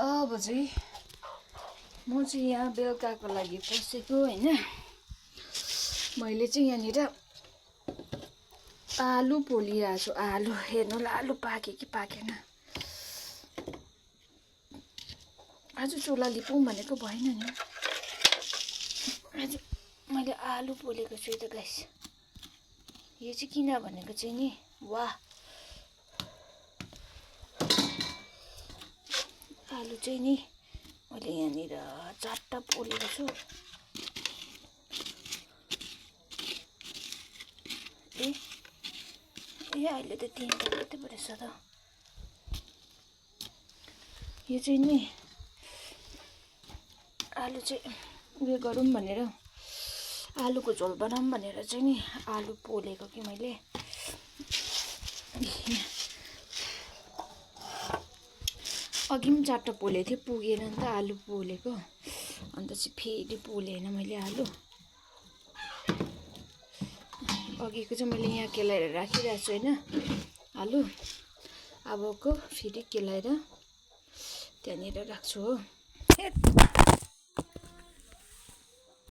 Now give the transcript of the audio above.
अब चाहिँ म चाहिँ यहाँ बेलुकाको लागि पसेको होइन। मैले चाहिँ यहाँनिर आलु पोलिरहेको छु। आलु हेर्नु ल, आलु पाक्यो कि पाकेन। आज चुला लिपौँ भनेको भएन नि। आज मैले आलु पोलेको छु त गाइस। यो चाहिँ किन भनेको चाहिँ नि, वाह, आलु चाहिँ नि मैले यहाँनिर 4टा पोलेको छु। ए अहिले त 3टा मात्रै परेछ त। यो चाहिँ नि आलु चाहिँ उयो गरौँ भनेर, आलुको झोल बनाऊँ भनेर चाहिँ नि आलु पोलेको कि मैले। अघि पनि 4टा पोलेको थिएँ, पुगेन नि त आलु पोलेको। अन्त चाहिँ फेरि पोलेन मैले आलु। अघिको चाहिँ मैले यहाँ केलाएर राखिरहेको छु होइन आलु। अबको फेरि केलाएर त्यहाँनिर राख्छु हो।